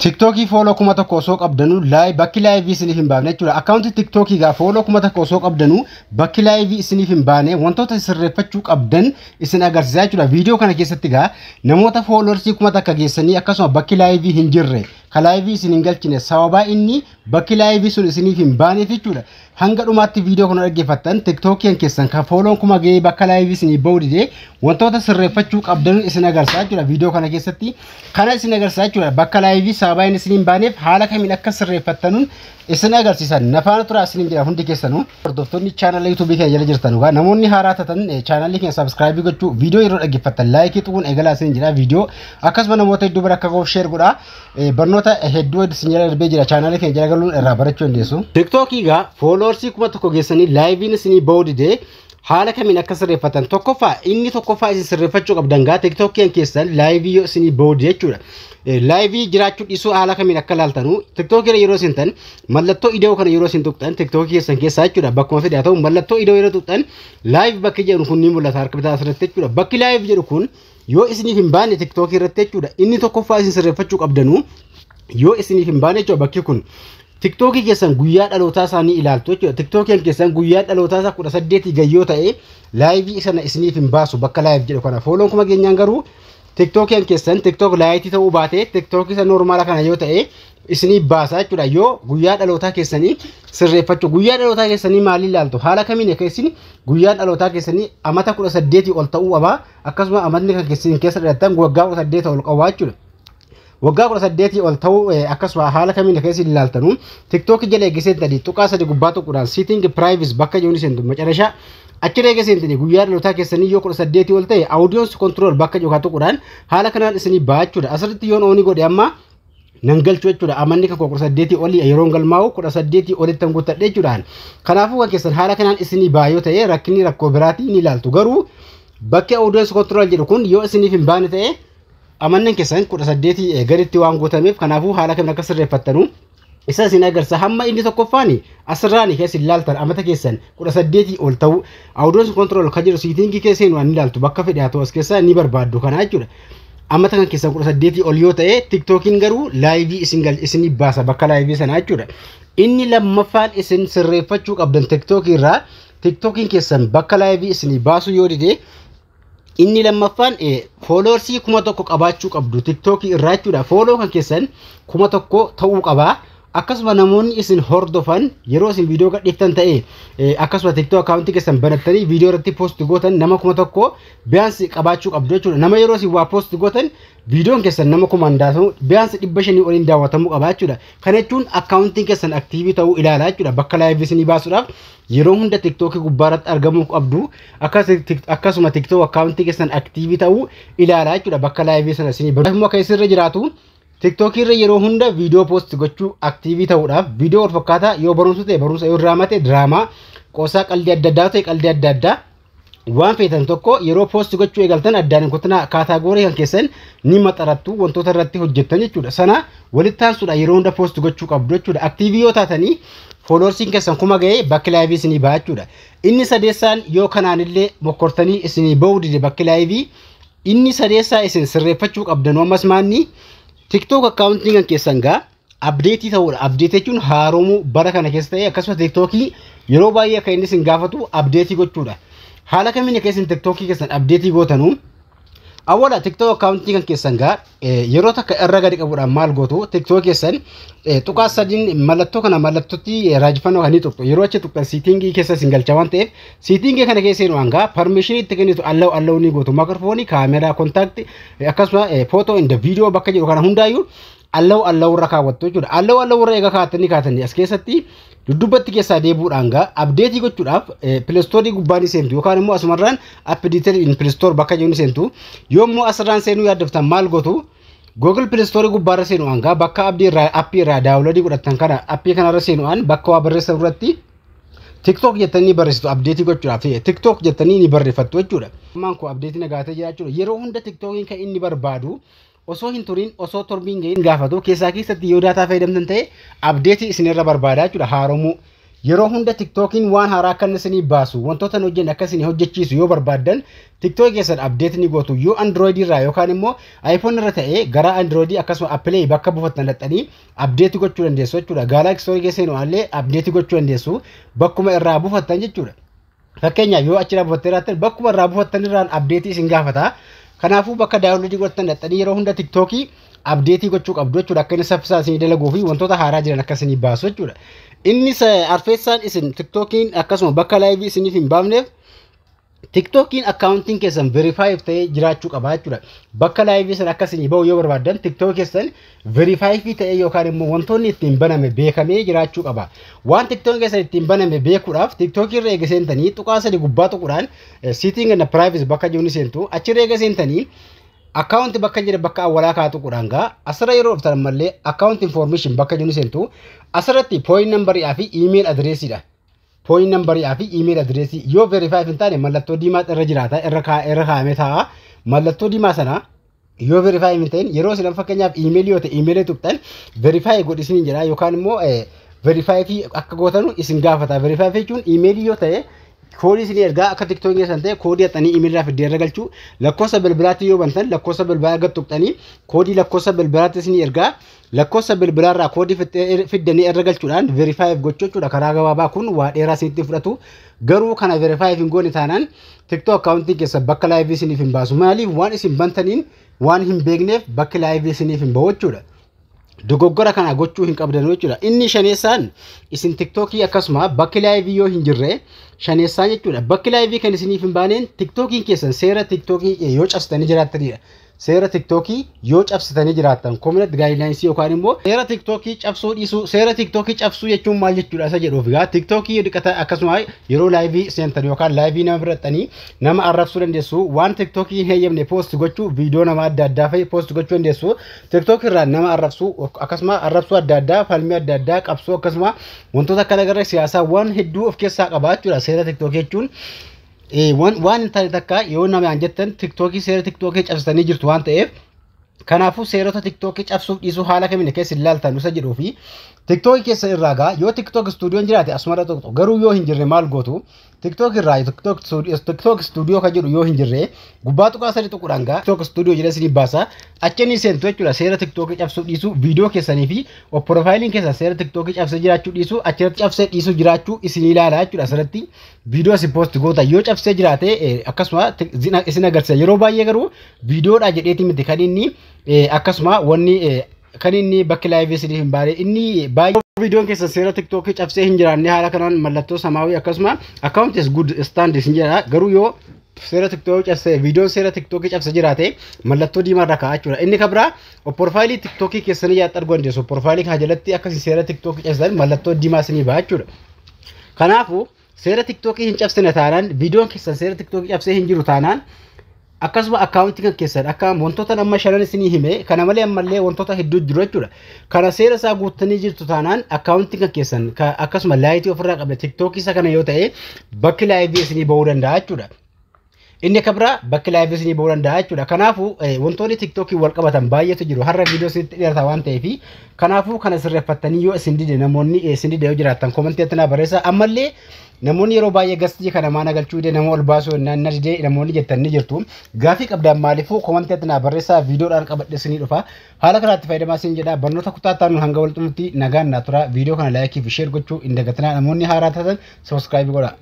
TikTokii follow 1000 osoo qabdanuu live bakki liveii isiniif hin baafne jechuudha. Accountii TikTokii gaa follow 1000 osoo qabdanuu bakki liveii isiniif hin baane wantoota sirreeffachuu qabdan isin agarsiisa jechuudha. Viidiyoo kana keessatti gaa namoota followersii 1000 geessanii akkasuma bakki liveii hin jirre, ka liveii isin hin galchine, sababaa inni bakki liveii sun isiniif hin baaneef jechuudha. Hanga dhumaatti viidiyoo kana dhaggeeffattan, TikTokiin keessan kan follown 1000 gahee bakka liveii isinii ba'uu didee wantoota sirreeffachuu qabdan isin agarsiisa jechuudha. Viidiyoo kana keessatti kana isin agarsiisa jechuudha. Bakka liveii sababaa inni isin hin baaneef haala kamiin akka sirreeffattanuun isin agarsiisan. Nafaana tura isiniin jedha hundi keessanuu. Hordoftoonni chaanala YouTubeii keenya jala jirtan, dhugaa namoonni haaraa taatan chaanalii keenya subscribeii gochuu, viidiyoo yeroo dhaggeeffattan likeii tuquun eegalaa isiniin jedha. Viidiyoo akkasuma namoota hedduu bira akka gahuuf share godhaa. Barnoota hedduu isin jala darbee jira, chaanalii keenya jala galuun irraa barachuu dandeessu. TikTokii gaa followersii 1000 geessanii liveiin isinii ba'uu didee haala kamiin akka sirreeffatan, tokkoffaa, inni tokkoffaa isin sirreeffachuu qabdan gaa TikTokiin keessan liveii yoo isinii ba'uu dide jechuudha. Liveii jiraachuu dhiisuu haala kamiin akka laaltanu, TikTokii yeroo isin tan mallattoo ida'oo kana yeroo isin tuqxan TikTokii keessan keessaa jechuudha, bakkuma fedhe haa ta'u, mallattoo ida'oo yeroo tuqxan live bakki jedhu kun ni mul'ata harka bitaa asirratti jechuudha. Bakki live jedhu kun yoo isiniif hin baane TikTokii irratti jechuudha, inni tokkoffaa isin sirreeffachuu qabdanu, yoo isiniif hin baane jechuudha bakki kun, TikTokii keessan guyyaa dhalootaa isaanii ilaaltu jechuudha. TikTokiin keessan guyyaa dhalootaa isaa 18 gayyoo ta'e liveii sana isiniif hin baasu bakka live jedhu kana. Follown 1000 geenyaan garuu TikTokiin keessan TikTok Liteii ta'uu baate, TikTokii isa normala kana yoo ta'e isiniif baasa jechuudha. Yoo guyyaa dhalootaa keessanii sirreeffachuu, guyyaa dhalootaa keessanii maaliin ilaaltu, haala kamiin akka isin guyyaa dhalootaa keessanii amata 18 ol ta'uu qaba, akkasuma amatni kan keessan keessa dhalattan waggaa 18 ol qaba jechuudha. Waggaa 18 ol ta'uu akkasuma haala kamiin akka isin ilaaltanu, TikTokii jala eeggisee tuqaa sadi gubbaa tuquudhaan setting privacy bakka jiru seentu. Macarashaa achi eegee seentanii guyyaa dhalootaa keessanii yoo 18 ol ta'e audience control bakka jiru tuquudhaan haala kanaan isinii ba'a jechuudha. Asirratti yoon onii godhe amma nan galchu jechuudha. Amanni kan 18 olii yeroon galmaa'u 18 olitti kan guuttadhe jechuudhaan. Kanaafuu kan keessan haala kanaan isinii ba'a yoo ta'e rakkinni rakkoo biraatii ni ilaaltu. Garuu bakki audience control jedhu kun yoo isiniif hin baane ta'e amanni keessan 18 gaditti waan guutameef, kanaafuu haala kamiin akka sirreeffattanu isa isin agarsiisa. Hamma inni tokkoffaan asirraan keessa ilaaltan amata keessan 18 ol ta'u, audience control kan jedhu settingii keessa waan ilaaltu, bakka fedhe haa ta'u as keessa ni barbaaddu kana jechuudha. Amata kan keessan 18 ol yoo ta'e TikTokiin garuu liveii isin isinii baasa bakka liveii sanaa jechuudha. Inni lammaffaan isin sirreeffachuu qabdan TikTokii irraa, TikTokiin keessan bakka liveii isinii baasuu yoo dide, inni lammaffaan followersii 1000 qabaachuu qabdu TikTokii irraa jechuudha. Follow kan keessan 1000 ta'uu qabaa. Akkasuma namoonni isin hordofan yeroo isin viidiyoo gadhiiftan ta'e, akkasuma TikTok accountii keessan banattanii viidiyoo irratti post gootan, nama 1000 biyaansi qabaachuu qabdu jechuudha. Nama yeroo isin waa post gootan viidiyoon keessan nama kumaan daawwatamu, biyaansi 500 oliin daawwatamuu qaba jechuudha. Kana jechuun accountiin keessan activeii ta'uu ilaala jechuudha. Bakka liveii isinii baasuudhaaf yeroo hunda TikTokii gubbaarratti argamuu qabdu. Akkasuma TikTok accountii keessan activeii ta'uu ilaala jechuudha. Bakka liveii sana isinii baru. Akka isirra jiraatu TikTokii irra yeroo hunda viidiyoo post gochuu, activeii ta'uudhaaf viidiyoo wal fakkaataa, yoo barumsa ta'e barumsa, yoo diraamaa ta'e diraamaa, qoosaa qaldii adda addaa ta'e qaldii adda addaa, waan feetan tokko yeroo post gochuu eegaltan addaan hin kutinaa. Categoryii kan keessan ni maxarattu wantoota irratti hojjettan jechuudha. Sana walitti aansuudha yeroo hunda post gochuu qabdu jechuudha. Activeii yoo taatanii followersiin keessan 1000 ga'ee bakki liveii isinii ba'a jechuudha. Inni sadeessaan, yoo kanaanillee mokkortanii isinii ba'uu dide bakki liveii, inni sadeessaa isin sirreeffachuu qabdan ammas maanni, TikTok accountiin kan keessan gaa updateii ta'uudha. Updateii jechuun haaromuu bara kana keessa ta'e, akkasumas TikTokii yeroo baay'ee akka inni isin gaafatu updateii gochuudha. Haala kamiin akka isin TikTokii keessan updateii gootanuu, awwaala TikTok accountii kan keessan gaa yeroo takka irra gadi qabuudhaan maal gootu, TikTok keessan tuqaa sadiin mallattoo kana, mallattootti raajifannoo kan ni tuqxu. Yeroo achi tuqxan settingii keessa isin galcha waan ta'eef, settingii kana keessa seenuudhaan gaa permissionii itti kennitu, allow allow ni gootu. Microphoneii, kaameraa, contactii, akkasuma photo and video bakka jedhu kana hundaayyuu allow allow irra kaawwattu jechuudha. Allow allow irra eega kaa'attanii kaatanii as keessatti duddubbatti keessaa deebi'uudhaan gaa updateii gochuudhaaf Play Storeii gubbaa ni seentu, yookaan immoo asumarraan update in Play Store bakka jiru ni seentu. Yoo immoo asirraan seenuu yaaddoftan maal gootu? Google Play Storeii gubbaarra seenuudhaan gaa bakka abdii irraa appii irraa downloadii godhattan kana, appii kanarra seenuudhaan bakka waa barreessan irratti TikTok jettanii barreessitu. Updateii gochuudhaaf TikTok jettanii ni barreeffattu jechuudha. Ammaan kun updateii nagaatee jira jechuudha. Yeroo hunda TikTokiin kan inni barbaadu osoo hin turin, osoo torbiin gahin gaafatu keessaa keessatti yoo data fayyadamtan ta'e updateii isinirra barbaada jechuudha, haaromuu. Yeroo hunda TikTokiin waan haaraa akka isinii baasu, wantoota hin hojjenne akka isinii hojjechiisu yoo barbaaddan, TikTok keessan update ni gootu. Yoo Android irraa yookaan immoo iPhone irra ta'ee, gara Android akkasuma Apple bakka buufattan dhaqxanii update gochuu dandeessu jechuudha. Galaxy Store keessa illee update gochuu dandeessu, bakkuma irraa buufattan jechuudha. Fakkeenyaaf, yoo achirraa buufattee jiraattan, bakkuma irraa buufattan irraan update isin gaafata. Kanaafuu bakka download godhattan dhaqxanii yeroo hunda TikTokii update gochuu qabdu jechuudha. Akka inni saffisaa isinii dalaguu fi wantoota haaraa jiran akka isinii baasu jechuudha. Inni arfeessaan isin TikTokiin akkasuma bakka live isiniif hin baafneef, TikTokiin akkaawuntiin keessan verify ta'ee jiraachuu qaba jechuudha. Bakka live sana akka isinii bahu yoo barbaaddan, TikTok keessan verify ta'ee yookaan immoo wantoonni ittiin baname beekamee jiraachuu qaba. Waan TikTok keessan ittiin baname beekuudhaaf, TikTok irra eega seentanii, tuqaa sadi gubbaa tuquudhaan setting and privacy bakka jiru ni seentu. Achirra eega seentanii, account bakka jira, bakka awwalaa kaa tuquudhaan gaa asirra yeroo dhuftan, ammallee account information bakka jiru ni seentu. Asirratti phone numberiidhaa fi email addressiidha. Phone numberiidhaa fi email addressii yoo verify hin taane, mallattoo diimaa irra jiraata, irra kaa'amee taa'a. Mallattoo diimaa sana yoo verify hin ta'in, yeroo isin fakkeenyaaf emailii yoo ta'e, emailii tuqxan, verify godhi isiniin jedha yookaan immoo verify fi akka gootanu isin gaafata. Verify jechuun emailii yoo ta'e, koodii isinii ergaa, akka TikTokii keessan ta'e koodii haxanii emailii fiddee irra galchuu. Lakkoofsa bilbilaatti yoo bantan, lakkoofsa bilbilaa erga tuqxanii, koodii lakkoofsa bilbilaatti isinii ergaa, lakkoofsa bilbilaarraa koodii fiddanii irra galchuudhaan verify gochuu jechuudha. Karaa gabaabaa kun waa dheeraa isinitti fudhatu. Garuu kana verify hin goone taanaan, TikTok akkaawuntii keessa bakka live isiniif hin baasu. Maaliif? Waan isin bantaniin waan hin beekneef bakki live isiniif hin bahu jechuudha. Dogoggora kana gochuu hin qabdan jechuudha. Inni shaneessaan isin TikTokii akkasuma bakki live yoo hin jirre, shaneessaan jechuudha. Bakki live kan isiniif hin baaneen, TikTokiin keessan seera TikTokii yoo cabsitanii jiraattanidha. Seera TikTokii yoo cabsitanii jiraattan, community guidelinesii yookaan immoo seera TikTokii cabsuu dhiisuu. Seera TikTokii cabsuu jechuun maal jechuudha isa jedhuuf egaa, TikTokii dhiqata akkasuma yeroo live seentan yookaan live nama birattanii nama arrabsuu dandeessu, waan TikTokii hin heeyyamne post gochuu, viidiyoo nama adda addaa fa'i post gochuu dandeessu, TikTokii irraa nama arrabsuu, akkasuma arrabsuu adda addaa, falmii adda addaa, qabsoo, akkasuma wantoota akkana gara siyaasaa waan hedduu of keessaa qaba jechuudha seera TikTokii jechuun. Waan hin taane takka yoo namaan jettan, TikTokii seera TikTokii cabsitanii jirtu waan ta'eef. Kanaafuu seerota TikTokii cabsuuf dhiisuu haala kamiin keessa ilaaltan isa jedhuu fi TikTokii keessa irraa gaa, yoo TikTok Studioon jiraate asumarra tuqxu. Garuu yoo hin jirre maal gootu? TikTok irraa TikTok Studio kan jedhu yoo hin jirre, gubbaa tuqaa sadi tuquudhaan gaa TikTok Studio jedhee isinii baasa, achi inni seentu jechuudha. Seera TikTokii cabsuu dhiisuu, viidiyoo keessanii fi profaayiliin keessan seera TikTokii cabsee jiraachuu dhiisuu, achirratti cabsee dhiisuu jiraachuu isinii ilaala jechuudha. Asirratti viidiyoo isin post goota yoo cabsee jiraate akkasuma isin agarsiisa. Yeroo baay'ee garuu viidiyoodha jedheeti miti kan inni akkasuma wanni kan inni bakki live isiniif hin baane. Inni baay'ee viidiyoon keessan seera TikTokii cabsee hin jiraanne, haala kanaan mallattoo samaawii akkasuma account is good stand isin jedha. Garuu yoo seera TikTokii cabsee, viidiyoon seera TikTokii cabsee jiraate, mallattoo diimaa irra kaa'a jechuudha. Inni kan biraa profaayilii TikTokii keessanii jalatti arguu dandeessu. Profaayilii kana jalatti akkasii seera TikTokii cabsan mallattoo diimaa isinii ba'a jechuudha. Kanaafuu seera TikTokii hin cabsine taanaan, viidiyoon keessan seera TikTokii cabsee hin jiru taanaan, akkasuma akkaawuntii kan keessan akka wantoota amma shanan isinii hime kana malee ammallee wantoota hedduu jiru jechuudha. Kana seera isaa guuttanii jirtu taanaan, akkaawuntii kan keessan akkasuma lite ofirraa qabda TikTokii isa kana yoo ta'e, bakki live isinii bahuu danda'a jechuudha. Inni akka biraa bakki live isinii bahuu danda'a jechuudha. Kanaafuu wantoonni TikTokii wal qabatan baay'eetu jiru. Har'a viidiyoo isinitti dhiyaata waan ta'eef, kanaafuu kana sirreeffattanii yoo isin dide, namoonni isin dide yoo jiraattan, commentii itti naa barreessa. Ammallee namoonni yeroo baay'ee guestii kana maana galchuu dide, nama ol baasuu na dide namoonni jettan ni jirtu. Gaafii qabdan maaliifuu commentii itti naa barreessaa, viidiyoodhaan qabadhe isinii dhufa. Haala kanaatti fayyadamaa isin jedha. Barnoota kutaa taanuun hanga wal xumutti nagaan naa tura. Viidiyoo kana like fi share gochuu hin dagatinaa. Namoonni haaraa taatan subscribe godhaa.